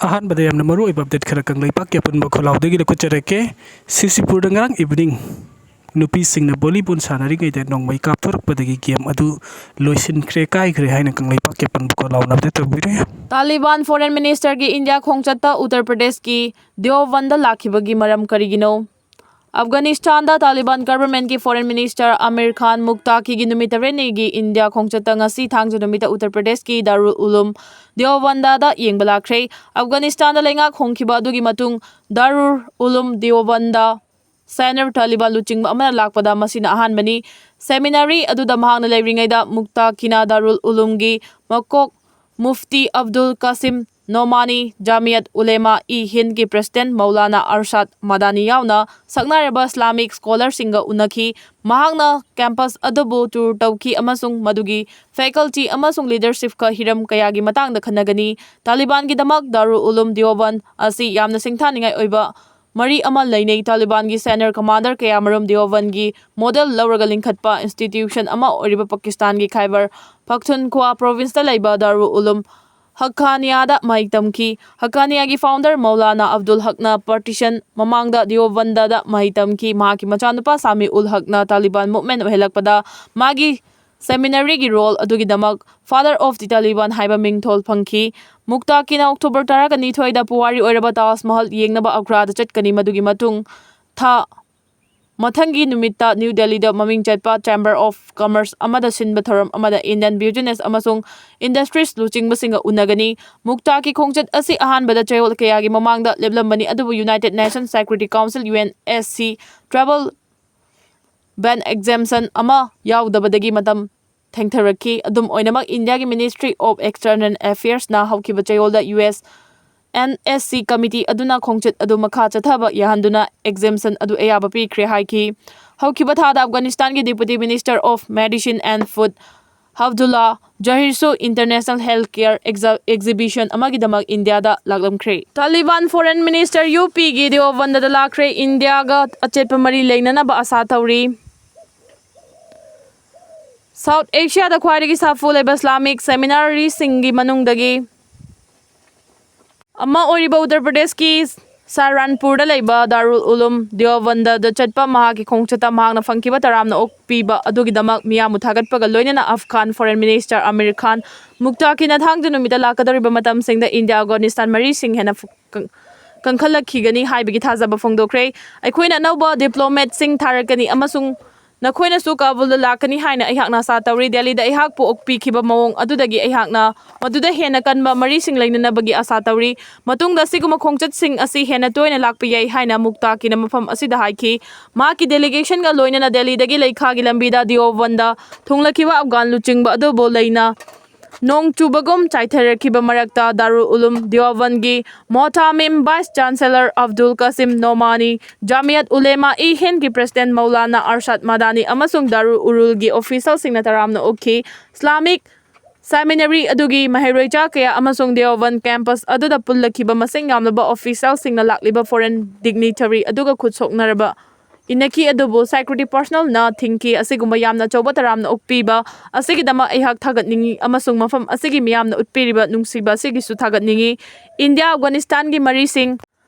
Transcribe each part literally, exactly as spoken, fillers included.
ꯑꯍꯥꯟꯕꯗ ꯌꯥꯝꯅ ꯃꯔꯨ ꯑꯣꯏꯕ ꯑꯄꯗꯦꯠ ꯈꯔ ꯀꯪꯂꯩꯄꯥꯛꯀꯤ ꯑꯄꯨꯟꯕ ꯈꯣꯜꯂꯥꯎꯗꯒꯤ ꯂꯧꯈꯠꯆꯔꯛꯀꯦ꯫ ꯁꯤꯁꯤꯄꯨꯔꯗ ꯉꯔꯥꯡ ꯏꯚꯤꯅꯤꯡ ꯅꯨꯄꯤꯁꯤꯡꯅ ꯚꯣꯂꯤꯕꯣꯜ ꯁꯥꯟꯅꯔꯤꯉꯩꯗ ꯅꯣꯡꯃꯩ ꯀꯥꯞꯊꯣꯔꯛꯄꯗꯒꯤ ꯒꯦꯝ ꯑꯗꯨ ꯂꯣꯏꯁꯤꯟꯈ꯭ꯔꯦ, ꯀꯥꯏꯈ꯭ꯔꯦ ꯍꯥꯏꯅ ꯀꯪꯂꯩꯄꯥꯛꯀꯤ ꯑꯄꯨꯟꯕ ꯈꯣꯜꯂꯥꯎꯅ ꯑꯄꯗꯦꯠ ꯇꯧꯕꯤꯔꯦ꯫ ꯇꯥꯂꯤꯕꯥꯟ ꯐꯣꯔꯦꯟ ꯃꯤꯅꯤꯁꯇꯔꯒꯤ ꯏꯟꯗꯤꯌꯥ ꯈꯣꯡꯆꯠꯇ ꯎꯠꯇꯔ ꯄ꯭ꯔꯗꯦꯁꯀꯤ ꯗꯤꯑꯣꯕꯟꯗ ꯂꯥꯛꯈꯤꯕꯒꯤ ꯃꯔꯝ ꯀꯔꯤꯒꯤꯅꯣ? ꯑꯐꯒꯥꯅꯤꯁꯇꯥꯟꯗ ꯇꯥꯂꯤꯕꯥꯟ ꯒꯚꯔꯟꯃꯦꯟꯠꯀꯤ ꯐꯣꯔꯦꯟ ꯃꯤꯅꯤꯁꯇꯔ ꯑꯃꯤꯔ ꯈꯥꯟ ꯃꯨꯛꯇꯥꯀꯤꯒꯤ ꯅꯨꯃꯤꯠ ꯇꯔꯦꯠꯅꯤꯒꯤ ꯏꯟꯗꯤꯌꯥ ꯈꯣꯡꯆꯠꯇ ꯉꯁꯤ ꯊꯥꯡꯖ ꯅꯨꯃꯤꯠꯇ ꯎꯠꯇꯔ ꯄ꯭ꯔꯗꯦꯁꯀꯤ ꯗꯥꯔꯨꯜ ꯎꯂꯨꯝ ꯗꯤꯑꯣꯕꯟꯗꯥꯗ ꯌꯦꯡꯕ ꯂꯥꯛꯈ꯭ꯔꯦ꯫ ꯑꯐꯒꯥꯅꯤꯁꯇꯥꯟꯗ ꯂꯩꯉꯥꯛ ꯍꯣꯡꯈꯤꯕ ꯑꯗꯨꯒꯤ ꯃꯇꯨꯡ ꯗꯥꯔꯨꯜ ꯎꯂꯨꯝ ꯗꯤꯑꯣꯕꯟꯗ ꯁꯦꯅꯔ ꯇꯥꯂꯤꯕꯥꯟ ꯂꯨꯆꯤꯡꯕ ꯑꯃꯅ ꯂꯥꯛꯄꯗ ꯃꯁꯤꯅ ꯑꯍꯥꯟꯕꯅꯤ꯫ ꯁꯦꯃꯤꯅꯥꯔꯤ ꯑꯗꯨꯗ ꯃꯍꯥꯛꯅ ꯂꯩꯔꯤꯉꯩꯗ ꯃꯨꯛꯇꯥꯀꯤꯅ ꯗꯥꯔꯨꯜ ꯎꯂꯨꯝꯒꯤ ꯃꯀꯣꯛ ꯃꯨꯐꯇꯤ ꯑꯕꯗꯨꯜ ꯀꯥꯁꯤꯝ ꯅꯣꯃꯥꯅꯤ, ꯖꯥꯃꯤꯌꯠ ꯎꯂꯦꯃꯥ ꯏ ꯍꯤꯟꯗꯀꯤ ꯄ꯭ꯔꯦꯁꯤꯗꯦꯟꯠ ꯃꯧꯂꯥꯅꯥ ꯑꯔꯁꯥꯗ ꯃꯗꯥꯅꯤ ꯌꯥꯎꯅ ꯁꯛꯅꯥꯏꯔꯕ ꯏꯁꯂꯥꯃꯤꯛ ꯁ꯭ꯀꯣꯂꯔꯁꯤꯡꯒ ꯎꯅꯈꯤ꯫ ꯃꯍꯥꯛꯅ ꯀꯦꯝꯄꯁ ꯑꯗꯨꯕꯨ ꯇꯨꯔ ꯇꯧꯈꯤ ꯑꯃꯁꯨꯡ ꯃꯗꯨꯒꯤ ꯐꯦꯀꯜꯇꯤ ꯑꯃꯁꯨꯡ ꯂꯤꯗꯔꯁꯤꯞꯀ ꯍꯤꯔꯝ ꯀꯌꯥꯒꯤ ꯃꯇꯥꯡꯗ ꯈꯟꯅꯒꯅꯤ꯫ ꯇꯥꯂꯤꯕꯥꯟꯒꯤꯗꯃꯛ ꯗꯥꯔꯨꯜ ꯎꯂꯨꯝ ꯗꯤꯑꯣꯕꯟ ꯑꯁꯤ ꯌꯥꯝꯅ ꯁꯤꯡꯊꯥꯅꯤꯡꯉꯥꯏ ꯑꯣꯏꯕ ꯃꯔꯤ ꯑꯃ ꯂꯩꯅꯩ꯫ ꯇꯥꯂꯤꯕꯥꯟꯒꯤ ꯁꯦꯅꯔ ꯀꯃꯥꯟꯗꯔ ꯀꯌꯥꯃꯔꯨꯝ ꯗꯤꯑꯣꯕꯟꯒꯤ ꯃꯣꯗꯦꯜ ꯂꯧꯔꯒ ꯂꯤꯡꯈꯠꯄ ꯏꯟꯁꯇꯤꯇ꯭ꯌꯨꯁꯟ ꯑꯃ ꯑꯣꯏꯔꯤꯕ ꯄꯥꯀꯤꯁꯇꯥꯟꯒꯤ ꯈꯥꯏꯕꯔ ꯄꯈꯇꯨꯟꯈ꯭ꯋꯥ ꯄ꯭ꯔꯣꯚꯤꯟꯁꯇ ꯂꯩꯕ ꯗꯥꯔꯨꯜ ꯎꯂꯨꯝ ꯍꯛꯀꯥꯅꯤꯌꯥꯗ ꯃꯍꯩ ꯇꯝꯈꯤ꯫ ꯍꯛꯀꯥꯅꯤꯌꯥꯒꯤ ꯐꯥꯎꯟꯗꯔ ꯃꯧꯂꯥꯅꯥ ꯑꯕꯗꯨꯜ ꯍꯛꯅ ꯄꯥꯔꯇꯤꯁꯟ ꯃꯃꯥꯡꯗ ꯗꯤꯑꯣꯕꯟꯗꯗ ꯃꯍꯩ ꯇꯝꯈꯤ꯫ ꯃꯍꯥꯛꯀꯤ ꯃꯆꯥꯅꯨꯄꯥ ꯁꯥꯃꯤ ꯎꯜ ꯍꯛꯅ ꯇꯥꯂꯤꯕꯥꯟ ꯃꯨꯚꯃꯦꯟꯠ ꯑꯣꯏꯍꯜꯂꯛꯄꯗ ꯃꯥꯒꯤ ꯁꯦꯃꯤꯅꯥꯔꯤꯒꯤ ꯔꯣꯜ ꯑꯗꯨꯒꯤꯗꯃꯛ ꯐꯥꯗꯔ ꯑꯣꯐ ꯗꯤ ꯇꯥꯂꯤꯕꯥꯟ ꯍꯥꯏꯕ ꯃꯤꯡꯊꯣꯜ ꯐꯪꯈꯤ꯫ ꯃꯨꯛꯇꯥꯀꯤꯅ ꯑꯣꯛꯇꯣꯕꯔ ꯇꯔꯥꯒ ꯅꯤꯊꯣꯏꯗ ꯄꯨꯋꯥꯔꯤ ꯑꯣꯏꯔꯕ ꯇꯥꯖ ꯃꯍꯜ ꯌꯦꯡꯅꯕ ꯑꯒ꯭ꯔꯥꯗ ꯆꯠꯀꯅꯤ꯫ ꯃꯗꯨꯒꯤ ꯃꯇꯨꯡ ꯊꯥ ꯃꯊꯪꯒꯤ ꯅꯨꯃꯤꯠꯇ ꯅ꯭ꯌꯨ ꯗꯦꯜꯂꯤꯗ ꯃꯃꯤꯡ ꯆꯠꯄ ꯆꯦꯝꯕꯔ ꯑꯣꯐ ꯀꯃꯔꯁ ꯑꯃꯗ ꯁꯤꯟꯕ ꯊꯧꯔꯝ ꯑꯃꯗ ꯏꯟꯗꯤꯌꯟ ꯕꯤꯖꯤꯅꯦꯁ ꯑꯃꯁꯨꯡ ꯏꯟꯗꯁꯇ꯭ꯔꯤꯁ ꯂꯨꯆꯤꯡꯕꯁꯤꯡꯒ ꯎꯅꯒꯅꯤ꯫ ꯃꯨꯛꯇꯥꯀꯤ ꯈꯣꯡꯆꯠ ꯑꯁꯤ ꯑꯍꯥꯟꯕꯗ ꯆꯌꯣꯜ ꯀꯌꯥꯒꯤ ꯃꯃꯥꯡꯗ ꯂꯦꯞꯂꯝꯕꯅꯤ, ꯑꯗꯨꯕꯨ United Nations Security Council, U N S C, travel ꯕꯦꯟ ꯑꯦꯛꯖꯦꯝꯁꯟ ꯑꯃ ꯌꯥꯎꯗꯕꯗꯒꯤ ꯃꯇꯝ ꯊꯦꯡꯊꯔꯛꯈꯤ꯫ ꯑꯗꯨꯝ ꯑꯣꯏꯅꯃꯛ, ꯏꯟꯗꯤꯌꯥꯒꯤ ꯃꯤꯅꯤꯁꯇ꯭ꯔꯤ ꯑꯣꯐ ꯑꯦꯛꯁꯇꯔꯅꯦꯜ ꯑꯦꯐꯤꯌꯔꯁꯅ ꯍꯧꯈꯤꯕ ꯆꯌꯣꯜꯗ ꯌꯨ ꯑꯦꯁ ꯑꯦꯟ ꯑꯦꯁ ꯁꯤ ꯀꯃꯤꯇꯤ ꯑꯗꯨꯅ ꯈꯣꯡꯆꯠ ꯑꯗꯨ ꯃꯈꯥ ꯆꯠꯊꯕ ꯌꯥꯍꯟꯗꯨꯅ ꯑꯦꯛꯖꯦꯝꯁꯟ ꯑꯗꯨ ꯑꯌꯥꯕ ꯄꯤꯈ꯭ꯔꯦ ꯍꯥꯏꯈꯤ꯫ ꯍꯧꯈꯤꯕ ꯊꯥꯗ ꯑꯐꯒꯥꯅꯤꯁꯇꯥꯟꯒꯤ deputy minister of medicine and food Abdullah ꯖꯍꯤꯔꯁꯨ international health care ex-, exhibition ꯑꯃꯒꯤꯗꯃꯛ ꯏꯟꯗꯤꯌꯥꯗ ꯂꯥꯛꯂꯝꯈ꯭ꯔꯦ꯫ ꯇꯥꯂꯤꯕꯥꯟ ꯐꯣꯔꯦꯟ ꯃꯤꯅꯤꯁꯇꯔ ꯌꯨ ꯄꯤꯒꯤ ꯗꯤꯑꯣꯕꯟꯗꯗ ꯂꯥꯛꯈ꯭ꯔꯦ꯫ ꯏꯟꯗꯤꯌꯥꯒ ꯑꯆꯦꯠꯄ ꯃꯔꯤ ꯂꯩꯅꯅꯕ ꯑꯥꯁꯥ ꯇꯧꯔꯤ꯫ ꯁꯥꯎꯠ ꯑꯦꯁꯤꯌꯥꯗ ꯈ꯭ꯋꯥꯏꯗꯒꯤ ꯁꯥꯐꯨ ꯂꯩꯕ ꯏꯁꯂꯥꯃꯤꯛ ꯁꯦꯃꯤꯅꯥꯔꯤꯁꯤꯡꯒꯤ ꯃꯅꯨꯡꯗꯒꯤ ꯑꯃ ꯑꯣꯏꯔꯤꯕ ꯎꯠꯇꯔ ꯄ꯭ꯔꯗꯦꯁꯀꯤ ꯁꯥꯔꯥꯟꯄꯨꯔꯗ ꯂꯩꯕ ꯗꯥꯔꯨꯜ ꯎꯂꯨꯝ ꯗꯤꯑꯣꯕꯟꯗꯗ ꯆꯠꯄ ꯃꯍꯥꯛꯀꯤ ꯈꯣꯡꯆꯠꯇ ꯃꯍꯥꯛꯅ ꯐꯪꯈꯤꯕ ꯇꯔꯥꯝꯅ ꯑꯣꯛꯄꯤꯕ ꯑꯗꯨꯒꯤꯗꯃꯛ ꯃꯤꯌꯥꯝꯕꯨ ꯊꯥꯒꯠꯄꯒ ꯂꯣꯏꯅꯅ ꯑꯐꯒꯥꯟ ꯐꯣꯔꯦꯟ ꯃꯤꯅꯤꯁꯇꯔ ꯑꯃꯤꯔ ꯈꯥꯟ ꯃꯨꯛꯇꯥꯀꯤꯅ ꯊꯥꯡꯖ ꯅꯨꯃꯤꯠꯇ ꯂꯥꯛꯀꯗꯧꯔꯤꯕ ꯃꯇꯝꯁꯤꯡꯗ ꯏꯟꯗꯤꯌꯥ ꯑꯐꯒꯥꯅꯤꯁꯇꯥꯟ ꯃꯔꯤꯁꯤꯡ ꯍꯦꯟꯅ ꯐ-, ꯀꯪ-, ꯀꯟꯈꯠꯂꯛꯈꯤꯒꯅꯤ ꯍꯥꯏꯕꯒꯤ ꯊꯥꯖꯕ ꯐꯣꯡꯗꯣꯛꯈ꯭ꯔꯦ꯫ ꯑꯩꯈꯣꯏꯅ ꯑꯅꯧꯕ ꯗꯤꯄ꯭ꯂꯣꯃꯦꯠꯁꯤꯡ ꯊꯥꯔꯛꯀꯅꯤ ꯑꯃꯁꯨꯡ ꯅꯈꯣꯏꯅꯁꯨ ꯀꯥꯕꯨꯜꯗ ꯂꯥꯛꯀꯅꯤ ꯍꯥꯏꯅ ꯑꯩꯍꯥꯛꯅ ꯑꯥꯁꯥ ꯇꯧꯔꯤ꯫ ꯗꯦꯜꯂꯤꯗ ꯑꯩꯍꯥꯛꯄꯨ ꯑꯣꯛꯄꯤꯈꯤꯕ ꯃꯑꯣꯡ ꯑꯗꯨꯗꯒꯤ ꯑꯩꯍꯥꯛꯅ ꯃꯗꯨꯗ ꯍꯦꯟꯅ ꯀꯟꯕ ꯃꯔꯤꯁꯤꯡ ꯂꯩꯅꯅꯕꯒꯤ ꯑꯥꯁꯥ ꯇꯧꯔꯤ꯫ ꯃꯇꯨꯡꯗ ꯑꯁꯤꯒꯨꯝꯕ ꯈꯣꯡꯆꯠꯁꯤꯡ ꯑꯁꯤ ꯍꯦꯟꯅ ꯇꯣꯏꯅ ꯂꯥꯛꯄ ꯌꯥꯏ ꯍꯥꯏꯅ ꯃꯨꯛꯇꯥꯀꯤꯅ ꯃꯐꯝ ꯑꯁꯤꯗ ꯍꯥꯏꯈꯤ꯫ ꯃꯍꯥꯛꯀꯤ ꯗꯦꯂꯤꯒꯦꯁꯟꯒ ꯂꯣꯏꯅꯅ ꯗꯦꯜꯂꯤꯗꯒꯤ ꯂꯩꯈꯥꯒꯤ ꯂꯝꯕꯤꯗ ꯗꯤꯑꯣꯕꯟꯗ ꯊꯨꯡꯂꯈꯤꯕ ꯑꯐꯒꯥꯟ ꯂꯨꯆꯤꯡꯕ ꯑꯗꯨꯕꯨ ꯂꯩꯅ ꯅꯣꯡ ꯆꯨꯕꯒꯨꯝ ꯆꯥꯏꯊꯔꯛꯈꯤꯕ ꯃꯔꯛꯇ ꯗꯥꯔꯨꯜ ꯎꯂꯨꯝ ꯗꯤꯑꯣꯕꯟꯒꯤ ꯃꯣꯍꯇꯥꯃꯤꯝ vice chancellor Abdul Kasim ꯅꯣꯃꯥꯅꯤ, ꯖꯥꯃꯤꯌꯠ ꯎꯂꯦꯃꯥ E ꯍꯤꯟꯗꯒꯤ president Maulana ꯑꯔꯁꯥꯗ ꯃꯗꯥꯅꯤ ꯑꯃꯁꯨꯡ ꯗꯥꯔꯨꯜ ꯎꯔꯨꯜꯒꯤ ꯑꯣꯐꯤꯁꯤꯌꯦꯜꯁꯤꯡꯅ ꯇꯔꯥꯝꯅ ꯑꯣꯛꯈꯤ꯫ ꯏꯁꯂꯥꯃꯤꯛ ꯁꯦꯃꯤꯅꯔꯤ ꯑꯗꯨꯒꯤ ꯃꯍꯩꯔꯣꯏꯆꯥ ꯀꯌꯥ ꯑꯃꯁꯨꯡ ꯗꯤꯑꯣꯕꯟ ꯀꯦꯝꯄꯁ ꯑꯗꯨꯗ ꯄꯨꯜꯂꯛꯈꯤꯕ ꯃꯁꯤꯡ ꯌꯥꯝꯂꯕ ꯑꯣꯐꯤꯁꯤꯌꯦꯜꯁꯤꯡꯅ ꯂꯥꯛꯂꯤꯕ ꯐꯣꯔꯦꯟ ꯗꯤꯒꯅꯤꯇꯔꯤ ꯑꯗꯨꯒ ꯈꯨꯠ ꯁꯣꯛꯅꯔꯕ ꯏꯟꯅꯈꯤ, ꯑꯗꯨꯕꯨ ꯁꯦꯀ꯭ꯌꯨꯔꯤꯇꯤ ꯄꯔꯁꯣꯅꯦꯜꯅ ꯊꯤꯡꯈꯤ꯫ ꯑꯁꯤꯒꯨꯝꯕ ꯌꯥꯝꯅ ꯑꯆꯧꯕ ꯇꯔꯥꯝꯅ ꯑꯣꯛꯄꯤꯕ ꯑꯁꯤꯒꯤꯗꯃꯛ ꯑꯩꯍꯥꯛ ꯊꯥꯒꯠꯅꯤꯡꯏ ꯑꯃꯁꯨꯡ ꯃꯐꯝ ꯑꯁꯤꯒꯤ ꯃꯤꯌꯥꯝꯅ ꯎꯠꯄꯤꯔꯤꯕ ꯅꯨꯡꯁꯤꯕ ꯑꯁꯤꯒꯤꯁꯨ ꯊꯥꯒꯠꯅꯤꯡꯏ꯫ ꯏꯟꯗꯤꯌꯥ ꯑꯐꯒꯥꯅꯤꯁꯇꯥꯟꯒꯤ ꯃꯔꯤꯁꯤꯡ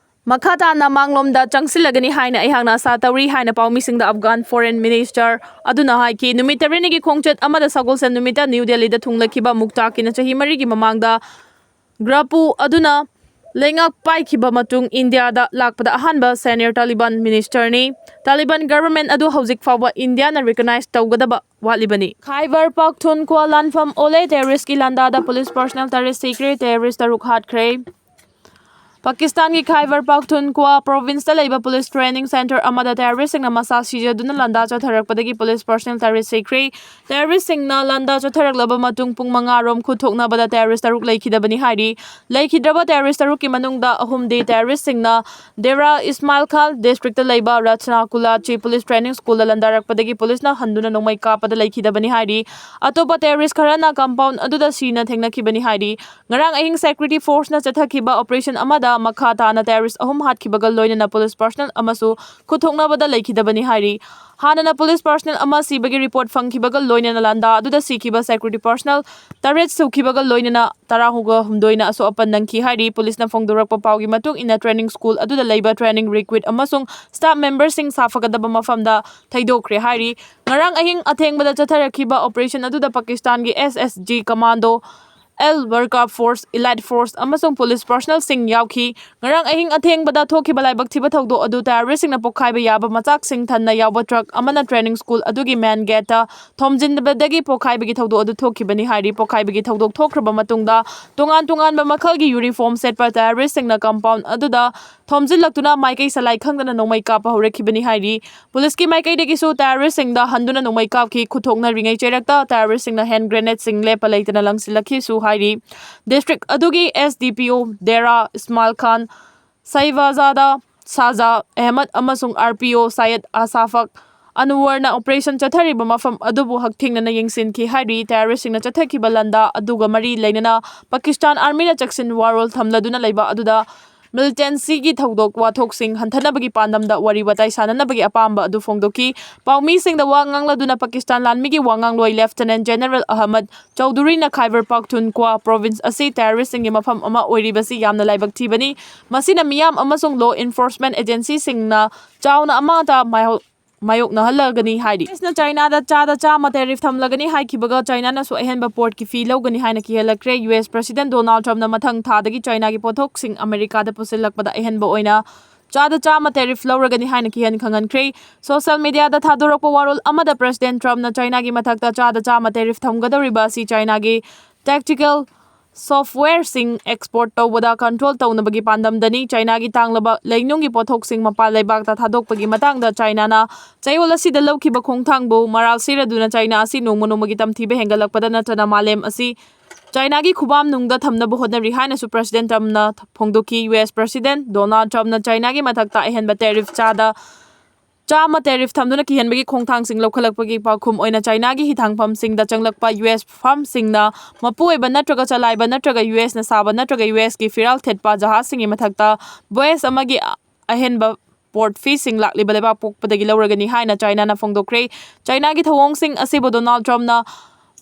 ꯃꯈꯥ ꯇꯥꯅ ꯃꯥꯡꯂꯣꯝꯗ ꯆꯪꯁꯤꯜꯂꯒꯅꯤ ꯍꯥꯏꯅ ꯑꯩꯍꯥꯛꯅ ꯑꯥꯁꯥ ꯇꯧꯔꯤ ꯍꯥꯏꯅ ꯄꯥꯎꯃꯤꯁꯤꯡꯗ ꯑꯐꯒꯥꯟ ꯐꯣꯔꯦꯟ ꯃꯤꯅꯤꯁꯇꯔ ꯑꯗꯨꯅ ꯍꯥꯏꯈꯤ꯫ ꯅꯨꯃꯤꯠ ꯇꯔꯦꯠꯅꯤꯒꯤ ꯈꯣꯡꯆꯠ ꯑꯃꯗ ꯁꯒꯣꯜꯁꯦꯟ ꯅꯨꯃꯤꯠꯇ ꯅ꯭ꯌꯨ ꯗꯦꯜꯂꯤꯗ ꯊꯨꯡꯂꯈꯤꯕ ꯃꯨꯛꯇꯥꯀꯤꯅ ꯆꯍꯤ ꯃꯔꯤꯒꯤ ꯃꯃꯥꯡꯗ ꯒ꯭ꯔꯥꯄꯨ ꯑꯗꯨꯅ ꯂꯩꯉꯥꯛ ꯄꯥꯏꯈꯤꯕ ꯃꯇꯨꯡ ꯏꯟꯗꯤꯌꯥꯗ ꯂꯥꯛꯄꯗ ꯑꯍꯥꯟꯕ ꯁꯦꯅꯤꯌꯔ ꯇꯥꯂꯤꯕꯥꯟ ꯃꯤꯅꯤꯁꯇꯔꯅꯤ꯫ ꯇꯥꯂꯤꯕꯥꯟ ꯒꯚꯔꯟꯃꯦꯟꯠ ꯑꯗꯨ ꯍꯧꯖꯤꯛ ꯐꯥꯎꯕ ꯏꯟꯗꯤꯌꯥꯅ ꯔꯤꯀꯣꯒꯅꯥꯏꯖ ꯇꯧꯒꯗꯕ ꯋꯥꯠꯂꯤꯕꯅꯤ꯫ ꯈꯥꯏꯕꯔ ꯄꯥꯈꯇꯨꯟꯈ꯭ꯋꯥ ꯂꯥꯟꯐꯝ ꯑꯣꯂꯦ ꯇꯦꯔꯣꯔꯤꯁ꯭ꯠꯀꯤ ꯂꯥꯟꯗꯥꯗ ꯄꯨꯂꯤꯁ ꯄꯔꯁꯣꯅꯦꯜ ꯇꯔꯦꯠ ꯁꯤꯈ꯭ꯔꯦ, ꯇꯦꯔꯣꯔꯤꯁ꯭ꯠ ꯇꯔꯨꯛ ꯍꯥꯠꯈ꯭ꯔꯦ꯫ ꯄꯥꯀꯤꯁꯇꯥꯟꯒꯤ ꯈꯥꯏꯕꯔ ꯄꯥꯈꯇꯨꯟꯈ꯭ꯋꯥ ꯄ꯭ꯔꯣꯚꯤꯟꯁꯇ ꯂꯩꯕ ꯄꯨꯂꯤꯁ ꯇ꯭ꯔꯦꯅꯤꯡ ꯁꯦꯟꯇꯔ ꯑꯃꯗ ꯇꯦꯔꯣꯔꯤꯁ꯭ꯠꯁꯤꯡꯅ ꯃꯁꯥ ꯁꯤꯖꯗꯨꯅ ꯂꯥꯟꯗꯥ ꯆꯠꯊꯔꯛꯄꯗꯒꯤ ꯄꯨꯂꯤꯁ ꯄꯔꯁꯣꯅꯦꯜ ꯇꯔꯦꯠ ꯁꯤꯈ꯭ꯔꯦ꯫ ꯇꯦꯔꯣꯔꯤꯁ꯭ꯠꯁꯤꯡꯅ ꯂꯥꯟꯗꯥ ꯆꯠꯊꯔꯛꯂꯕ ꯃꯇꯨꯡ ꯄꯨꯡ ꯃꯉꯥ ꯔꯣꯝ ꯈꯨꯠ ꯊꯣꯛꯅꯕꯗ ꯇꯦꯔꯣꯔꯤꯁ꯭ꯠ ꯇꯔꯨꯛ ꯂꯩꯈꯤꯗꯕꯅꯤ ꯍꯥꯏꯔꯤ꯫ ꯂꯩꯈꯤꯗ꯭ꯔꯕ ꯇꯦꯔꯣꯔꯤꯁ꯭ꯠ ꯇꯔꯨꯛꯀꯤ ꯃꯅꯨꯡꯗ ꯑꯍꯨꯝꯗꯤ ꯇꯦꯔꯣꯔꯤꯁ꯭ꯠꯁꯤꯡꯅ ꯗꯦꯔꯥ ꯏꯁꯃꯥꯏꯜ ꯈꯥꯟ ꯗꯤꯁꯇ꯭ꯔꯤꯛꯇ ꯂꯩꯕ ꯔꯆꯅꯥ ꯀꯨꯂꯥꯆꯤ ꯄꯨꯂꯤꯁ ꯇ꯭ꯔꯦꯅꯤꯡ ꯁ꯭ꯀꯨꯜꯗ ꯂꯥꯟꯗꯥꯔꯛꯄꯗꯒꯤ ꯄꯨꯂꯤꯁꯅ ꯍꯟꯗꯨꯅ ꯅꯣꯡꯃꯩ ꯀꯥꯞꯄꯗ ꯂꯩꯈꯤꯗꯕꯅꯤ ꯍꯥꯏꯔꯤ꯫ ꯑꯇꯣꯞꯄ ꯇꯦꯔꯣꯔꯤꯁ꯭ꯠ ꯈꯔꯅ ꯀꯝꯄꯥꯎꯟꯗ ꯑꯗꯨꯗ ꯁꯤꯅ ꯊꯦꯡꯅꯈꯤꯕꯅꯤ ꯍꯥꯏꯔꯤ꯫ ꯉꯔꯥꯡ ꯑꯍꯤꯡ ꯁꯦꯀ꯭ꯌꯨꯔꯤꯇꯤ ꯐꯣꯔꯁꯅ ꯆꯠꯊꯈꯤꯕ ꯑꯣꯄꯔꯦꯁꯟ ꯑꯃꯗ ꯃꯈꯥ ꯇꯥꯅ terrorist ꯑꯍꯨꯝ ꯍꯥꯠꯈꯤꯕꯒ ꯂꯣꯏꯅꯅ police personnel ꯑꯃꯁꯨ ꯈꯨꯠꯊꯣꯛꯅꯕꯗ ꯂꯩꯈꯤꯗꯕꯅꯤ ꯍꯥꯏꯔꯤ꯫ ꯍꯥꯟꯅꯅ police personnel ꯑꯃ ꯁꯤꯕꯒꯤ report ꯐꯪꯈꯤꯕꯒ ꯂꯣꯏꯅꯅ ꯂꯥꯟꯗꯥ ꯑꯗꯨꯗ ꯁꯤꯈꯤꯕ security personnel ꯇꯔꯦꯠ ꯁꯤꯈꯤꯕꯒ ꯂꯣꯏꯅꯅ ꯇꯔꯥꯍꯨꯝꯗꯣꯏꯅ ꯑꯁꯣꯛ ꯑꯄꯟ ꯅꯪꯈꯤ ꯍꯥꯏꯔꯤ꯫ Policeꯅ ꯐꯣꯡꯗꯣꯔꯛꯄ ꯄꯥꯎꯒꯤ ꯃꯇꯨꯡ ꯏꯟꯅ, training school ꯑꯗꯨꯗ ꯂꯩꯕ training recruit ꯑꯃꯁꯨꯡ staff memberꯁꯤꯡ ꯁꯥꯐꯒꯗꯕ ꯃꯐꯝꯗ ꯊꯩꯗꯣꯛꯈ꯭ꯔꯦ ꯍꯥꯏꯔꯤ꯫ ꯉꯔꯥꯡ ꯑꯍꯤꯡ ꯑꯊꯦꯡꯕꯗ ꯆꯠꯊꯔꯛꯈꯤꯕ operation ꯑꯗꯨꯗ ꯄꯥꯀꯤꯁꯇꯥꯟꯒꯤ S S G commando, Al Warqa Force, elite force ꯑꯃꯁꯨꯡ police personnelꯁꯤꯡ ꯌꯥꯎꯈꯤ꯫ ꯉꯔꯥꯡ ꯑꯍꯤꯡ ꯑꯊꯦꯡꯕꯗ ꯊꯣꯛꯈꯤꯕ ꯂꯥꯏꯕꯛ ꯊꯤꯕ ꯊꯧꯗꯣꯛ ꯑꯗꯨ terroristꯁꯤꯡꯅ ꯄꯣꯈꯥꯏꯕ ꯌꯥꯕ ꯃꯆꯥꯛꯁꯤꯡ ꯊꯟꯅ ꯌꯥꯎꯕ truck ꯑꯃꯅ training school ꯑꯗꯨꯒꯤ main gateꯇ ꯊꯣꯝꯖꯤꯟꯕꯗꯒꯤ ꯄꯣꯈꯥꯏꯕꯒꯤ ꯊꯧꯗꯣꯛ ꯑꯗꯨ ꯊꯣꯛꯈꯤꯕꯅꯤ ꯍꯥꯏꯔꯤ꯫ ꯄꯣꯈꯥꯏꯕꯒꯤ ꯊꯧꯗꯣꯛ ꯊꯣꯛꯈ꯭ꯔꯕ ꯃꯇꯨꯡꯗ, ꯇꯣꯉꯥꯟ ꯇꯣꯉꯥꯟꯕ ꯃꯈꯜꯒꯤ uniform ꯁꯦꯠꯄ terroristꯁꯤꯡꯅ compound ꯑꯗꯨꯗ ꯊꯣꯝꯖꯤꯜꯂꯛꯇꯨꯅ ꯃꯥꯏꯀꯩ ꯁꯂꯥꯏ ꯈꯪꯗꯅ ꯅꯣꯡꯃꯩ ꯀꯥꯞꯄ ꯍꯧꯔꯛꯈꯤꯕꯅꯤ ꯍꯥꯏꯔꯤ꯫ Policeꯀꯤ ꯃꯥꯏꯀꯩꯗꯒꯤꯁꯨ terroristꯁꯤꯡꯗ ꯍꯟꯗꯨꯅ ꯅꯣꯡꯃꯩ ꯀꯥꯞꯈꯤ꯫ ꯈꯨꯠꯊꯣꯛꯅꯔꯤꯉꯩ ꯆꯩꯔꯛꯇ terroristꯁꯤꯡꯅ hand grenadeꯁꯤꯡ ꯂꯦꯞꯄ ꯂꯩꯇꯅ ꯂꯪꯁꯤꯜꯂꯛꯈꯤꯁꯨ ꯍꯥꯏꯔꯤ꯫ District ꯑꯗꯨꯒꯤ S D P O Dera Ismail Khan, Saivazada Saja Ahmed ꯑꯃꯁꯨꯡ R P O Syed Asafak Anwarꯅ operation ꯆꯠꯊꯔꯤꯕ ꯃꯐꯝ ꯑꯗꯨꯕꯨ ꯍꯛꯊꯦꯡꯅꯅ ꯌꯦꯡꯁꯤꯟꯈꯤ ꯍꯥꯏꯔꯤ꯫ Terroristꯁꯤꯡꯅ ꯆꯠꯊꯈꯤꯕ ꯂꯥꯟꯗꯥ ꯑꯗꯨꯒ ꯃꯔꯤ ꯂꯩꯅꯅ Pakistan Armyꯅ ꯆꯦꯛꯁꯤꯟ ꯋꯥꯔꯣꯜ ꯊꯝꯂꯗꯨꯅ ꯂꯩꯕ ꯑꯗꯨꯗ militancyꯒꯤ ꯊꯧꯗꯣꯛ ꯋꯥꯊꯣꯛꯁꯤꯡ ꯍꯟꯊꯅꯕꯒꯤ ꯄꯥꯟꯗꯝꯗ ꯋꯥꯔꯤ ꯋꯥꯇꯥꯏ ꯁꯥꯟꯅꯅꯕꯒꯤ ꯑꯄꯥꯝꯕ ꯑꯗꯨ ꯐꯣꯡꯗꯣꯛꯈꯤ꯫ ꯄꯥꯎꯃꯤꯁꯤꯡꯗ ꯋꯥ ꯉꯥꯡꯂꯗꯨꯅ Pakistan ꯂꯥꯟꯃꯤꯒꯤ ꯋꯥ ꯉꯥꯡꯂꯣꯏ Lieutenant General Ahmad Chowdhuryꯅ Khyber Pakhtunkhwa province ꯑꯁꯤ terroristꯁꯤꯡꯒꯤ ꯃꯐꯝ ꯑꯃ ꯑꯣꯏꯔꯤꯕꯁꯤ ꯌꯥꯝꯅ ꯂꯥꯏꯕꯛ ꯊꯤꯕꯅꯤ꯫ ꯃꯁꯤꯅ ꯃꯤꯌꯥꯝ ꯑꯃꯁꯨꯡ law enforcement agencyꯁꯤꯡꯅ ꯆꯥꯎꯅ ꯑꯃꯥꯡ ꯑꯇꯥ ꯃꯥꯌꯣꯛ-, ꯃꯥꯌꯣꯛꯅꯍꯜꯂꯒꯅꯤ ꯍꯥꯏꯔꯤ꯫ ꯅ ꯆꯥꯏꯅꯥꯗ ꯆꯥꯗ ꯆꯥꯝꯃ tariff ꯊꯝꯂꯒꯅꯤ ꯍꯥꯏꯈꯤꯕꯒ ꯆꯥꯏꯅꯥꯅꯁꯨ ꯑꯍꯦꯟꯕ ꯄꯣꯠꯀꯤ fee ꯂꯧꯒꯅꯤ ꯍꯥꯏꯅ ꯀꯤꯍꯜꯂꯛꯈ꯭ꯔꯦ꯫ U S President Donald Trumpꯅ ꯃꯊꯪ ꯊꯥꯗꯒꯤ ꯆꯥꯏꯅꯥꯒꯤ ꯄꯣꯠꯊꯣꯛꯁꯤꯡ ꯑꯃꯦꯔꯤꯀꯥꯗ ꯄꯨꯁꯤꯜꯂꯛꯄꯗ ꯑꯍꯦꯟꯕ ꯑꯣꯏꯅ ꯆꯥꯗ ꯆꯥꯝꯃ tariff ꯂꯧꯔꯒꯅꯤ ꯍꯥꯏꯅ ꯀꯤꯍꯟ ꯈꯪꯍꯟꯈ꯭ꯔꯦ꯫ Social mediaꯗ ꯊꯥꯗꯣꯔꯛꯄ ꯋꯥꯔꯣꯜ ꯑꯃꯗ President Trumpꯅ ꯆꯥꯏꯅꯥꯒꯤ ꯃꯊꯛꯇ ꯆꯥꯗ ꯆꯥꯝꯃ tariff ꯊꯝꯒꯗꯧꯔꯤꯕ ꯑꯁꯤ ꯆꯥꯏꯅꯥꯒꯤ tactical softwareꯁꯤꯡ export ꯇꯧꯕꯗ control ꯇꯧꯅꯕꯒꯤ ꯄꯥꯟꯗꯝꯗꯅꯤ꯫ ꯆꯥꯏꯅꯥꯒꯤ ꯇꯥꯡꯂꯕ ꯂꯩꯅꯨꯡꯒꯤ ꯄꯣꯠꯊꯣꯛꯁꯤꯡ ꯃꯄꯥꯟ ꯂꯩꯕꯥꯛꯇ ꯊꯥꯗꯣꯛꯄꯒꯤ ꯃꯇꯥꯡꯗ ꯆꯥꯏꯅꯥꯅ ꯆꯌꯣꯜ ꯑꯁꯤꯗ ꯂꯧꯈꯤꯕ ꯈꯣꯡꯊꯥꯡꯕꯨ ꯃꯔꯥꯜ ꯁꯤꯔꯗꯨꯅ ꯆꯥꯏꯅꯥ ꯑꯁꯤ ꯅꯣꯡꯃ ꯅꯣꯡꯃꯒꯤ ꯇꯝꯊꯤꯕ ꯍꯦꯟꯒꯠꯂꯛꯄꯗ ꯅꯠꯇꯅ ꯃꯥꯂꯦꯝ ꯑꯁꯤ ꯆꯥꯏꯅꯥꯒꯤ ꯈꯨꯕꯥꯝꯅꯨꯡꯗ ꯊꯝꯅꯕ ꯍꯣꯠꯅꯔꯤ ꯍꯥꯏꯅꯁꯨ President Trumpꯅ ꯐꯣꯡꯗꯣꯛꯈꯤ꯫ U S President Donald Trumpꯅ ꯆꯥꯏꯅꯥꯒꯤ ꯃꯊꯛꯇ ꯑꯍꯦꯟꯕ tariff ꯆꯥꯗ ꯆꯥꯝꯃ tariff ꯊꯝꯗꯨꯅ ꯀꯤꯍꯟꯕꯒꯤ ꯈꯣꯡꯊꯥꯡꯁꯤꯡ ꯂꯧꯈꯠꯂꯛꯄꯒꯤ ꯄꯥꯎꯈꯨꯝ ꯑꯣꯏꯅ ꯆꯥꯏꯅꯥꯒꯤ ꯍꯤꯊꯥꯡꯐꯝꯁꯤꯡꯗ ꯆꯪꯂꯛꯄ ꯌꯨ ꯑꯦꯁ firmꯁꯤꯡꯅ ꯃꯄꯨ ꯑꯣꯏꯕ ꯅꯠꯇ꯭ꯔꯒ ꯆꯂꯥꯏꯕ ꯅꯠꯇ꯭ꯔꯒ ꯌꯨ ꯑꯦꯁꯅ ꯁꯥꯕ ꯅꯠꯇ꯭ꯔꯒ ꯌꯨ ꯑꯦꯁꯀꯤ ꯐꯤꯔꯥꯜ ꯊꯦꯠꯄ ꯖꯍꯥꯖꯁꯤꯡꯒꯤ ꯃꯊꯛꯇ voyage ꯑꯃꯒꯤ ꯑꯍꯦꯟꯕ port feeꯁꯤꯡ ꯂꯥꯛꯂꯤꯕ ꯂꯩꯕꯥꯛ ꯄꯣꯛꯄꯗꯒꯤ ꯂꯧꯔꯒꯅꯤ ꯍꯥꯏꯅ ꯆꯥꯏꯅꯥꯅ ꯐꯣꯡꯗꯣꯛꯈ꯭ꯔꯦ꯫ ꯆꯥꯏꯅꯥꯒꯤ ꯊꯧꯑꯣꯡꯁꯤꯡ ꯑꯁꯤꯕꯨ ꯗꯣꯅꯥꯜꯗ ꯇ꯭ꯔꯝꯞꯅ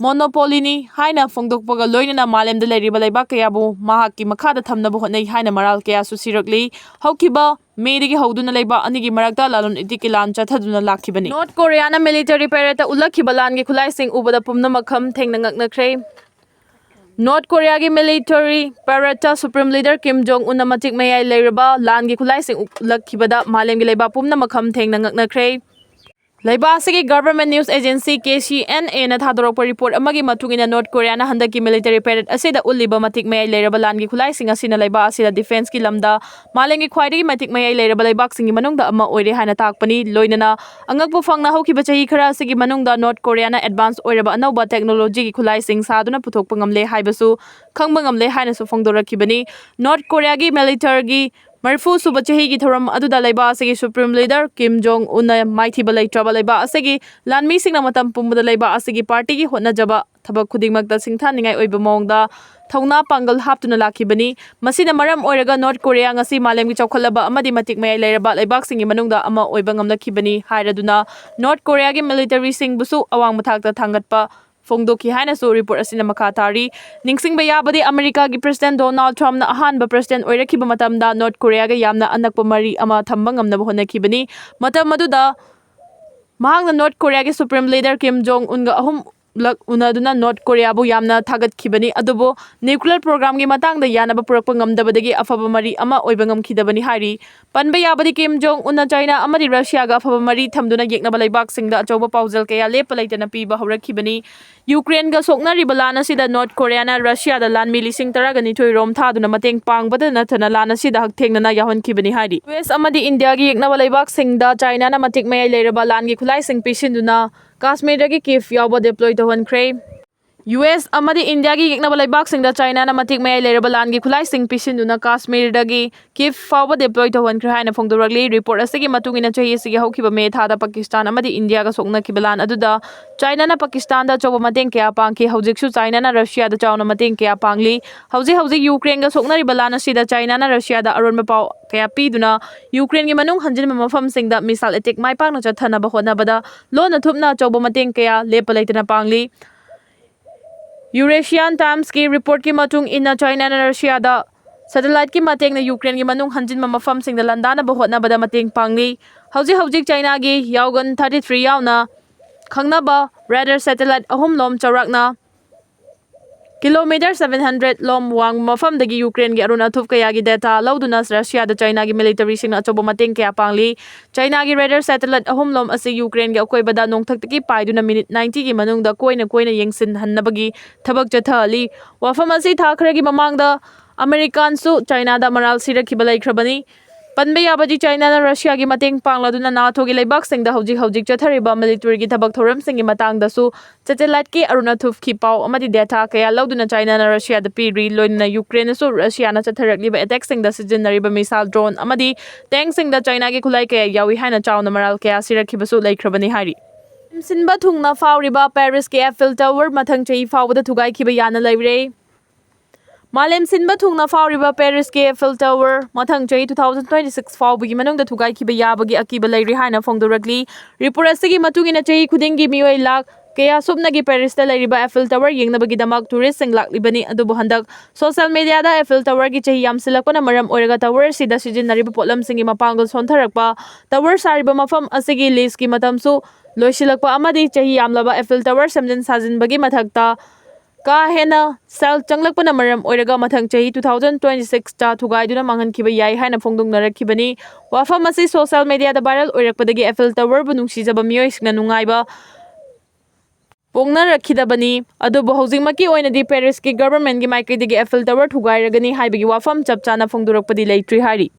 monopolyꯅꯤ ꯍꯥꯏꯅ ꯐꯣꯡꯗꯣꯛꯄꯒ ꯂꯣꯏꯅꯅ ꯃꯥꯂꯦꯝꯗ ꯂꯩꯔꯤꯕ ꯂꯩꯕꯥꯛ ꯀꯌꯥꯕꯨ ꯃꯍꯥꯛꯀꯤ ꯃꯈꯥꯗ ꯊꯝꯅꯕ ꯍꯣꯠꯅꯩ ꯍꯥꯏꯅ ꯃꯔꯥꯜ ꯀꯌꯥꯁꯨ ꯁꯤꯔꯛꯂꯤ꯫ ꯍꯧꯈꯤꯕ ꯃꯦꯗꯒꯤ ꯍꯧꯗꯨꯅ ꯂꯩꯕꯥꯛ ꯑꯅꯤꯒꯤ ꯃꯔꯛꯇ ꯂꯂꯣꯟ ꯏꯇꯤꯛꯀꯤ ꯂꯥꯟ ꯆꯠꯊꯗꯨꯅ ꯂꯥꯛꯈꯤꯕꯅꯤ꯫ ꯅꯣꯔꯠ ꯀꯣꯔꯤꯌꯥꯅ military paradeꯇ ꯎꯠꯂꯛꯈꯤꯕ ꯂꯥꯟꯒꯤ ꯈꯨꯠꯂꯥꯏꯁꯤꯡ ꯎꯕꯗ ꯄꯨꯝꯅꯃꯛ ꯈꯝ ꯊꯦꯡꯅ ꯉꯛꯅꯈ꯭ꯔꯦ꯫ ꯅꯣꯔꯠ ꯀꯣꯔꯤꯌꯥꯒꯤ military paradeꯇ Supreme Leader Kim Jong Unꯅ ꯃꯇꯤꯛ ꯃꯌꯥꯏ ꯂꯩꯔꯕ ꯂꯥꯟꯒꯤ ꯈꯨꯠꯂꯥꯏꯁꯤꯡ ꯎꯠꯂꯛꯈꯤꯕꯗ ꯃꯥꯂꯦꯝꯒꯤ ꯂꯩꯕꯥꯛ ꯄꯨꯝꯅꯃꯛ ꯈꯝ ꯊꯦꯡꯅ ꯉꯛꯅꯈ꯭ꯔꯦ꯫ ꯂꯩꯕꯥꯛ ꯑꯁꯤꯒꯤ government news agency K C N Aꯅ ꯊꯥꯗꯣꯔꯛꯄ report ꯑꯃꯒꯤ ꯃꯇꯨꯡ ꯏꯟꯅ, ꯅꯣꯔꯠ ꯀꯣꯔꯤꯌꯥꯅ ꯍꯟꯗꯛꯀꯤ military parade ꯑꯁꯤꯗ ꯎꯠꯂꯤꯕ ꯃꯇꯤꯛ ꯃꯌꯥꯏ ꯂꯩꯔꯕ ꯂꯥꯟꯒꯤ ꯈꯨꯠꯂꯥꯏꯁꯤꯡ ꯑꯁꯤꯅ ꯂꯩꯕꯥꯛ ꯑꯁꯤꯗ defenceꯀꯤ ꯂꯝꯗ ꯃꯥꯂꯦꯝꯒꯤ ꯈ꯭ꯋꯥꯏꯗꯒꯤ ꯃꯇꯤꯛ ꯃꯌꯥꯏ ꯂꯩꯔꯕ ꯂꯩꯕꯥꯛꯁꯤꯡꯒꯤ ꯃꯅꯨꯡꯗ ꯑꯃ ꯑꯣꯏꯔꯦ ꯍꯥꯏꯅ ꯇꯥꯛꯄꯅꯤ꯫ ꯂꯣꯏꯅꯅ ꯑꯉꯛꯄ ꯐꯪꯅ, ꯍꯧꯈꯤꯕ ꯆꯍꯤ ꯈꯔ ꯑꯁꯤꯒꯤ ꯃꯅꯨꯡꯗ ꯅꯣꯔꯠ ꯀꯣꯔꯤꯌꯥꯅ advance ꯑꯣꯏꯔꯕ ꯑꯅꯧꯕ technologyꯒꯤ ꯈꯨꯠꯂꯥꯏꯁꯤꯡ ꯁꯥꯗꯨꯅ ꯄꯨꯊꯣꯛꯄ ꯉꯝꯂꯦ ꯍꯥꯏꯕꯁꯨ ꯈꯪꯕ ꯉꯝꯂꯦ ꯍꯥꯏꯅꯁꯨ ꯐꯣꯡꯗꯣꯔꯛꯈꯤꯕꯅꯤ꯫ ꯅꯣꯔꯠ ꯀꯣꯔꯤꯌꯥꯒꯤ militaryꯒꯤ ꯃꯔꯤꯐꯨ ꯁꯨꯕ ꯆꯍꯤꯒꯤ ꯊꯧꯔꯝ ꯑꯗꯨꯗ ꯂꯩꯕꯥꯛ ꯑꯁꯤꯒꯤ Supreme Leader Kim Jong Unꯅ ꯃꯥꯏꯊꯤꯕ ꯂꯩꯇ꯭ꯔꯕ ꯂꯩꯕꯥꯛ ꯑꯁꯤꯒꯤ ꯂꯥꯟꯃꯤꯁꯤꯡꯅ ꯃꯇꯝ ꯄꯨꯝꯕꯗ ꯂꯩꯕꯥꯛ ꯑꯁꯤꯒꯤ partyꯒꯤ ꯍꯣꯠꯅꯖꯕ ꯊꯕꯛ ꯈꯨꯗꯤꯡꯃꯛꯇ ꯁꯤꯡꯊꯥꯅꯤꯡꯉꯥꯏ ꯑꯣꯏꯕ ꯃꯑꯣꯡꯗ ꯊꯧꯅꯥ ꯄꯥꯡꯒꯜ ꯍꯥꯞꯇꯨꯅ ꯂꯥꯛꯈꯤꯕꯅꯤ꯫ ꯃꯁꯤꯅ ꯃꯔꯝ ꯑꯣꯏꯔꯒ ꯅꯣꯔꯠ ꯀꯣꯔꯤꯌꯥ ꯉꯁꯤ ꯃꯥꯂꯦꯝꯒꯤ ꯆꯥꯎꯈꯠꯂꯕ ꯑꯃꯗꯤ ꯃꯇꯤꯛ ꯃꯌꯥꯏ ꯂꯩꯔꯕ ꯂꯩꯕꯥꯛꯁꯤꯡꯒꯤ ꯃꯅꯨꯡꯗ ꯑꯃ ꯑꯣꯏꯕ ꯉꯝꯂꯛꯈꯤꯕꯅꯤ ꯍꯥꯏꯔꯗꯨꯅ ꯅꯣꯔꯠ ꯀꯣꯔꯤꯌꯥꯒꯤ militaryꯁꯤꯡꯕꯨꯁꯨ ꯑꯋꯥꯡꯕ ꯊꯥꯛꯇ ꯊꯥꯡꯒꯠꯄ ꯐꯣꯡꯗꯣꯛꯈꯤ ꯍꯥꯏꯅꯁꯨ report ꯑꯁꯤꯅ ꯃꯈꯥ ꯇꯥꯔꯤ꯫ ꯅꯤꯡꯁꯤꯡꯕ ꯌꯥꯕꯗꯤ, ꯑꯃꯦꯔꯤꯀꯥꯒꯤ President Donald Trumpꯅ ꯑꯍꯥꯟꯕ President ꯑꯣꯏꯔꯛꯈꯤꯕ ꯃꯇꯝꯗ ꯅꯣꯔꯠ ꯀꯣꯔꯤꯌꯥꯒ ꯌꯥꯝꯅ ꯑꯅꯛꯄ ꯃꯔꯤ ꯑꯃ ꯊꯝꯕ ꯉꯝꯅꯕ ꯍꯣꯠꯅꯈꯤꯕꯅꯤ꯫ ꯃꯇꯝ ꯑꯗꯨꯗ ꯃꯍꯥꯛꯅ ꯅꯣꯔꯠ ꯀꯣꯔꯤꯌꯥꯒꯤ Supreme Leader Kim Jong Unꯒ ꯑꯍꯨꯝꯂꯛ ꯎꯅꯗꯨꯅ ꯅꯣꯔꯠ ꯀꯣꯔꯤꯌꯥꯕꯨ ꯌꯥꯝꯅ ꯊꯥꯒꯠꯈꯤꯕꯅꯤ, ꯑꯗꯨꯕꯨ nuclear programꯒꯤ ꯃꯇꯥꯡꯗ ꯌꯥꯅꯕ ꯄꯨꯔꯛꯄ ꯉꯝꯗꯕꯗꯒꯤ ꯑꯐꯕ ꯃꯔꯤ ꯑꯃ ꯑꯣꯏꯕ ꯉꯝꯈꯤꯗꯕꯅꯤ ꯍꯥꯏꯔꯤ꯫ ꯄꯟꯕ ꯌꯥꯕꯗꯤ, ꯀꯤꯝ ꯖꯣꯡ ꯎꯟꯅ ꯆꯥꯏꯅꯥ ꯑꯃꯗꯤ ꯔꯁꯤꯌꯥꯒ ꯑꯐꯕ ꯃꯔꯤ ꯊꯝꯗꯨꯅ ꯌꯦꯛꯅꯕ ꯂꯩꯕꯥꯛꯁꯤꯡꯗ ꯑꯆꯧꯕ ꯄꯥꯎꯖꯦꯜ ꯀꯌꯥ ꯂꯦꯞꯄ ꯂꯩꯇꯅ ꯄꯤꯕ ꯍꯧꯔꯛꯈꯤꯕꯅꯤ꯫ ꯌꯨꯀ꯭ꯔꯦꯟꯒ ꯁꯣꯛꯅꯔꯤꯕ ꯂꯥꯟ ꯑꯁꯤꯗ ꯅꯣꯔꯠ ꯀꯣꯔꯤꯌꯥꯅ ꯔꯁꯤꯌꯥꯗ ꯂꯥꯟꯃꯤ ꯂꯤꯁꯤꯡ ꯇꯔꯥꯒ ꯅꯤꯊꯣꯏ ꯔꯣꯝ ꯊꯥꯗꯨꯅ ꯃꯇꯦꯡ ꯄꯥꯡꯕꯗ ꯅꯠꯇꯅ ꯂꯥꯟ ꯑꯁꯤꯗ ꯍꯛꯊꯦꯡꯅꯅ ꯌꯥꯎꯍꯟꯈꯤꯕꯅꯤ ꯍꯥꯏꯔꯤ꯫ ꯌꯨ ꯑꯦꯁ ꯑꯃꯗꯤ ꯏꯟꯗꯤꯌꯥꯒꯤ ꯌꯦꯛꯅꯕ ꯂꯩꯕꯥꯛꯁꯤꯡꯗ ꯆꯥꯏꯅꯥꯅ ꯃꯇꯤꯛ ꯃꯌꯥꯏ ꯂꯩꯔꯕ ꯂꯥꯟꯒꯤ ꯈꯨꯠꯂꯥꯏꯁꯤꯡ ꯄꯤꯁꯤꯟꯗꯨꯅ ꯀꯥꯁꯃꯤꯔꯗꯒꯤ ꯀꯤꯐ ꯌꯥꯎꯕ deploy ꯇꯧꯍꯟꯈ꯭ꯔꯦ꯫ ꯌꯨ ꯑꯦꯁ ꯑꯃꯗꯤ ꯏꯟꯗꯤꯌꯥꯒꯤ ꯌꯦꯛꯅꯕ ꯂꯩꯕꯥꯛꯁꯤꯡꯗ ꯆꯥꯏꯅꯥꯅ ꯃꯇꯤꯛ ꯃꯌꯥꯏ ꯂꯩꯔꯕ ꯂꯥꯟꯒꯤ ꯈꯨꯠꯂꯥꯏꯁꯤꯡ ꯄꯤꯁꯤꯟꯗꯨꯅ ꯀꯥꯁꯃꯤꯔꯗꯒꯤ ꯀꯤꯐ ꯐꯥꯎꯕ ꯗꯤꯄ꯭ꯂꯣꯏ ꯇꯧꯍꯟꯈ꯭ꯔꯦ ꯍꯥꯏꯅ ꯐꯣꯡꯗꯣꯔꯛꯂꯤ꯫ ꯔꯤꯄꯣꯔꯠ ꯑꯁꯤꯒꯤ ꯃꯇꯨꯡ ꯏꯟꯅ ꯆꯍꯤ ꯑꯁꯤꯒꯤ ꯍꯧꯈꯤꯕ ꯃꯦ ꯊꯥꯗ ꯄꯥꯀꯤꯁꯇꯥꯟ ꯑꯃꯗꯤ ꯏꯟꯗꯤꯌꯥꯒ ꯁꯣꯛꯅꯈꯤꯕ ꯂꯥꯟ ꯑꯗꯨꯗ ꯆꯥꯏꯅꯥꯅ ꯄꯥꯀꯤꯁꯇꯥꯟꯗ ꯑꯆꯧꯕ ꯃꯇꯦꯡ ꯀꯌꯥ ꯄꯥꯡꯈꯤ꯫ ꯍꯧꯖꯤꯛꯁꯨ ꯆꯥꯏꯅꯥꯅ ꯔꯁꯤꯌꯥꯗ ꯆꯥꯎꯅ ꯃꯇꯦꯡ ꯀꯌꯥ ꯄꯥꯡꯂꯤ꯫ ꯍꯧꯖꯤꯛ ꯍꯧꯖꯤꯛ ꯌꯨꯀ꯭ꯔꯦꯟꯒ ꯁꯣꯛꯅꯔꯤꯕ ꯂꯥꯟ ꯑꯁꯤꯗ ꯆꯥꯏꯅꯥꯅ ꯔꯁꯤꯌꯥꯗ ꯑꯔꯣꯟꯕ ꯄꯥꯎ ꯀꯌꯥ ꯄꯤꯗꯨꯅ ꯌꯨꯀ꯭ꯔꯦꯟꯒꯤ ꯃꯅꯨꯡ ꯍꯟꯖꯤꯟꯕ ꯃꯐꯝꯁꯤꯡꯗ ꯃꯤꯁꯥꯏꯜ ꯑꯦꯇꯦꯛ ꯃꯥꯏ ꯄꯥꯛꯅ ꯆꯠꯊꯅꯕ ꯍꯣꯠꯅꯕꯗ ꯂꯣꯟꯅ ꯊꯨꯞꯅ ꯑꯆꯧꯕ ꯃꯇꯦꯡ ꯀꯌꯥ ꯂꯦꯞꯄ ꯂꯩꯇꯅ ꯄꯥꯡꯂꯤ꯫ ꯌꯨꯔꯦꯁꯤꯌꯥꯟ ꯇꯥꯏꯝꯁꯀꯤ ꯔꯤꯄꯣꯔꯠꯀꯤ ꯃꯇꯨꯡ ꯏꯟꯅ ꯆꯥꯏꯅꯥꯅ ꯔꯁꯤꯌꯥꯗ ꯁꯦꯇꯦꯂꯥꯏꯠꯀꯤ ꯃꯇꯦꯡꯅ ꯌꯨꯀ꯭ꯔꯦꯟꯒꯤ ꯃꯅꯨꯡ ꯍꯟꯖꯤꯟꯕ ꯃꯐꯝꯁꯤꯡꯗ ꯂꯥꯟꯗꯥꯅꯕ ꯍꯣꯠꯅꯕꯗ ꯃꯇꯦꯡ ꯄꯥꯡꯂꯤ꯫ ꯍꯧꯖꯤꯛ ꯍꯧꯖꯤꯛ ꯆꯥꯏꯅꯥꯒꯤ ꯌꯥꯎꯒꯟ ꯊꯥꯔꯇꯤ ꯊ꯭ꯔꯤ ꯌꯥꯎꯅ ꯈꯪꯅꯕ ꯔꯦꯗꯥꯔ ꯁꯦꯇꯦꯂꯥꯏꯠ ꯑꯍꯨꯝ ꯂꯣꯝ ꯆꯥꯎꯔꯥꯛꯅ ꯀꯤꯂꯣꯃꯤꯇꯔ ꯁꯚꯦꯟ ꯍꯟꯗ꯭ꯔꯦꯠ ꯂꯣꯝ ꯋꯥꯡꯕ ꯃꯐꯝꯗꯒꯤ ꯌꯨꯀ꯭ꯔꯦꯟꯒꯤ ꯑꯔꯨꯟ ꯑꯊꯨꯞ ꯀꯌꯥꯒꯤ ꯗꯦꯇꯥ ꯂꯧꯗꯨꯅ ꯔꯁꯤꯌꯥꯗ ꯆꯥꯏꯅꯥꯒꯤ ꯃꯤꯂꯤꯇꯔꯤꯁꯤꯡꯅ ꯑꯆꯧꯕ ꯃꯇꯦꯡ ꯀꯌꯥ ꯄꯥꯡꯂꯤ꯫ ꯆꯥꯏꯅꯥꯒꯤ ꯔꯦꯗꯥꯔ ꯁꯦꯇꯦꯂꯥꯏꯠ ꯑꯍꯨꯝ ꯂꯣꯝ ꯑꯁꯤ ꯌꯨꯀ꯭ꯔꯦꯟꯒꯤ ꯑꯀꯣꯏꯕꯗ ꯅꯣꯡꯊꯛꯇꯒꯤ ꯄꯥꯏꯗꯨꯅ ꯃꯤꯅꯤꯠ ꯅꯥꯏꯟꯇꯤꯒꯤ ꯃꯅꯨꯡꯗ ꯀꯣꯏꯅ ꯀꯣꯏꯅ ꯌꯦꯡꯁꯤꯟꯍꯟꯅꯕꯒꯤ ꯊꯕꯛ ꯆꯠꯊꯍꯜꯂꯤ꯫ ꯋꯥꯐꯝ ꯑꯁꯤ ꯊꯥ ꯈꯔꯒꯤ ꯃꯃꯥꯡꯗ ꯑꯃꯦꯔꯤꯀꯥꯟꯁꯨ ꯆꯥꯏꯅꯥꯗ ꯃꯔꯥꯜ ꯁꯤꯔꯛꯈꯤꯕ ꯂꯩꯈ꯭ꯔꯕꯅꯤ꯫ ꯄꯟꯕ ꯌꯥꯕꯗꯤ ꯆꯥꯏꯅꯥꯅ ꯔꯁꯤꯌꯥꯒꯤ ꯃꯇꯦꯡ ꯄꯥꯡꯂꯗꯨꯅ ꯅꯥꯇꯣꯒꯤ ꯂꯩꯕꯥꯛꯁꯤꯡꯗ ꯍꯧꯖꯤꯛ ꯍꯧꯖꯤꯛ ꯆꯠꯊꯔꯤꯕ ꯃꯤꯂꯤꯇꯔꯤꯒꯤ ꯊꯕꯛ ꯊꯧꯔꯝꯁꯤꯡꯒꯤ ꯃꯇꯥꯡꯗꯁꯨ ꯁꯦꯇꯦꯂꯥꯏꯠꯀꯤ ꯑꯔꯨꯟ ꯑꯊꯨꯞꯀꯤ ꯄꯥꯎ ꯑꯃꯗꯤ ꯗꯦꯇꯥ ꯀꯌꯥ ꯂꯧꯗꯨꯅ ꯆꯥꯏꯅꯥꯅ ꯔꯁꯤꯌꯥꯗ ꯄꯤꯔꯤ꯫ ꯂꯣꯏꯅꯅ ꯌꯨꯀ꯭ꯔꯦꯟꯅꯁꯨ ꯔꯁꯤꯌꯥꯅ ꯆꯠꯊꯔꯛꯂꯤꯕ ꯑꯦꯇꯦꯛꯁꯤꯡꯗ ꯁꯤꯖꯤꯟꯅꯔꯤꯕ ꯃꯤꯁꯥꯏꯜ, ꯗ꯭ꯔꯣꯟ ꯑꯃꯗꯤ ꯇꯦꯡꯁꯤꯡꯗ ꯆꯥꯏꯅꯥꯒꯤ ꯈꯨꯠꯂꯥꯏ ꯀꯌꯥ ꯌꯥꯎꯏ ꯍꯥꯏꯅ ꯆꯥꯎꯅ ꯃꯔꯥꯜ ꯀꯌꯥ ꯁꯤꯔꯛꯈꯤꯕꯁꯨ ꯂꯩꯈ꯭ꯔꯕꯅꯤ ꯍꯥꯏꯔꯤ꯫ ꯁꯤꯟꯕ ꯊꯨꯡꯅ ꯐꯥꯎꯔꯤꯕ ꯄꯦꯔꯤꯁꯀꯤ ꯑꯦꯐꯤꯜ ꯇꯋꯔ ꯃꯊꯪ ꯆꯍꯤ ꯐꯥꯎꯕꯗ ꯊꯨꯒꯥꯏꯈꯤꯕ ꯌꯥꯅ ꯂꯩꯔꯦ꯫ ꯃꯥꯂꯦꯝ ꯁꯤꯟꯕ ꯊꯨꯡꯅ ꯐꯥꯎꯔꯤꯕ ꯄꯦꯔꯤꯁꯀꯤ ꯑꯦꯐꯤꯜ ꯇꯋꯔ ꯃꯊꯪ ꯆꯍꯤ two thousand twenty six ꯐꯥꯎꯕꯒꯤ ꯃꯅꯨꯡꯗ ꯊꯨꯒꯥꯏꯈꯤꯕ ꯌꯥꯕꯒꯤ ꯑꯀꯤꯕ ꯂꯩꯔꯤ ꯍꯥꯏꯅ ꯐꯣꯡꯗꯣꯔꯛꯂꯤ꯫ ꯔꯤꯄꯣꯔꯠ ꯑꯁꯤꯒꯤ ꯃꯇꯨꯡ ꯏꯟꯅ ꯆꯍꯤ ꯈꯨꯗꯤꯡꯒꯤ ꯃꯤꯑꯣꯏ ꯂꯥꯈ ꯀꯌꯥ ꯁꯨꯞꯅꯒꯤ ꯄꯦꯔꯤꯁꯇ ꯂꯩꯔꯤꯕ ꯑꯦꯐꯤꯜ ꯇꯋꯔ ꯌꯦꯡꯅꯕꯒꯤꯗꯃꯛ ꯇꯨꯔꯤꯁꯁꯤꯡ ꯂꯥꯛꯂꯤꯕꯅꯤ꯫ ꯑꯗꯨꯕꯨ ꯍꯟꯗꯛ ꯁꯣꯁꯤꯌꯦꯜ ꯃꯤꯗꯤꯌꯥꯗ ꯑꯦꯐꯤꯜ ꯇꯋꯔꯒꯤ ꯆꯍꯤ ꯌꯥꯝꯁꯤꯜꯂꯛꯄꯅ ꯃꯔꯝ ꯑꯣꯏꯔꯒ ꯇꯋꯔ ꯑꯁꯤꯗ ꯁꯤꯖꯤꯟꯅꯔꯤꯕ ꯄꯣꯠꯂꯝꯁꯤꯡꯒꯤ ꯃꯄꯥꯡꯒꯜ ꯁꯣꯟꯊꯔꯛꯄ, ꯇꯋꯔ ꯁꯥꯔꯤꯕ ꯃꯐꯝ ꯑꯁꯤꯒꯤ ꯂꯤꯖꯀꯤ ꯃꯇꯝꯁꯨ ꯂꯣꯏꯁꯤꯜꯂꯛꯄ ꯑꯃꯗꯤ ꯆꯍꯤ ꯌꯥꯝꯂꯕ ꯑꯦꯐꯤꯜ ꯇꯋꯔ ꯁꯦꯝꯖꯤꯟ ꯁꯥꯖꯤꯟꯕꯒꯤ ꯃꯊꯛꯇ ꯀꯥ ꯍꯦꯟꯅ ꯁꯦꯜ ꯆꯪꯂꯛꯄꯅ ꯃꯔꯝ ꯑꯣꯏꯔꯒ ꯃꯊꯪ ꯆꯍꯤ two thousand twenty six ꯇ ꯊꯨꯒꯥꯏꯗꯨꯅ ꯃꯥꯡꯍꯟꯈꯤꯕ ꯌꯥꯏ ꯍꯥꯏꯅ ꯐꯣꯡꯗꯣꯛꯅꯔꯛꯈꯤꯕꯅꯤ꯫ ꯋꯥꯐꯝ ꯑꯁꯤ ꯁꯣꯁꯤꯌꯦꯜ ꯃꯤꯗꯤꯌꯥꯗ ꯚꯥꯏꯔꯦꯜ ꯑꯣꯏꯔꯛꯄꯗꯒꯤ ꯑꯦꯐꯤꯜ ꯇꯋꯔꯕꯨ ꯅꯨꯡꯁꯤꯖꯕ ꯃꯤꯑꯣꯏꯁꯤꯡꯅ ꯅꯨꯡꯉꯥꯏꯕ ꯄꯣꯛꯅꯔꯛꯈꯤꯗꯕꯅꯤ꯫ ꯑꯗꯨꯕꯨ ꯍꯧꯖꯤꯛꯃꯛꯀꯤ ꯑꯣꯏꯅꯗꯤ ꯄꯦꯔꯤꯁꯀꯤ ꯒꯚꯔꯟꯃꯦꯟꯠꯀꯤ ꯃꯥꯏꯀꯩꯗꯒꯤ ꯑꯦꯐꯤꯜ ꯇꯋꯔ ꯊꯨꯒꯥꯏꯔꯒꯅꯤ ꯍꯥꯏꯕꯒꯤ ꯋꯥꯐꯝ ꯆꯞ ꯆꯥꯅ ꯐꯣꯡꯗꯣꯔꯛꯄꯗꯤ ꯂꯩꯇ꯭ꯔꯤ ꯍꯥꯏꯔꯤ꯫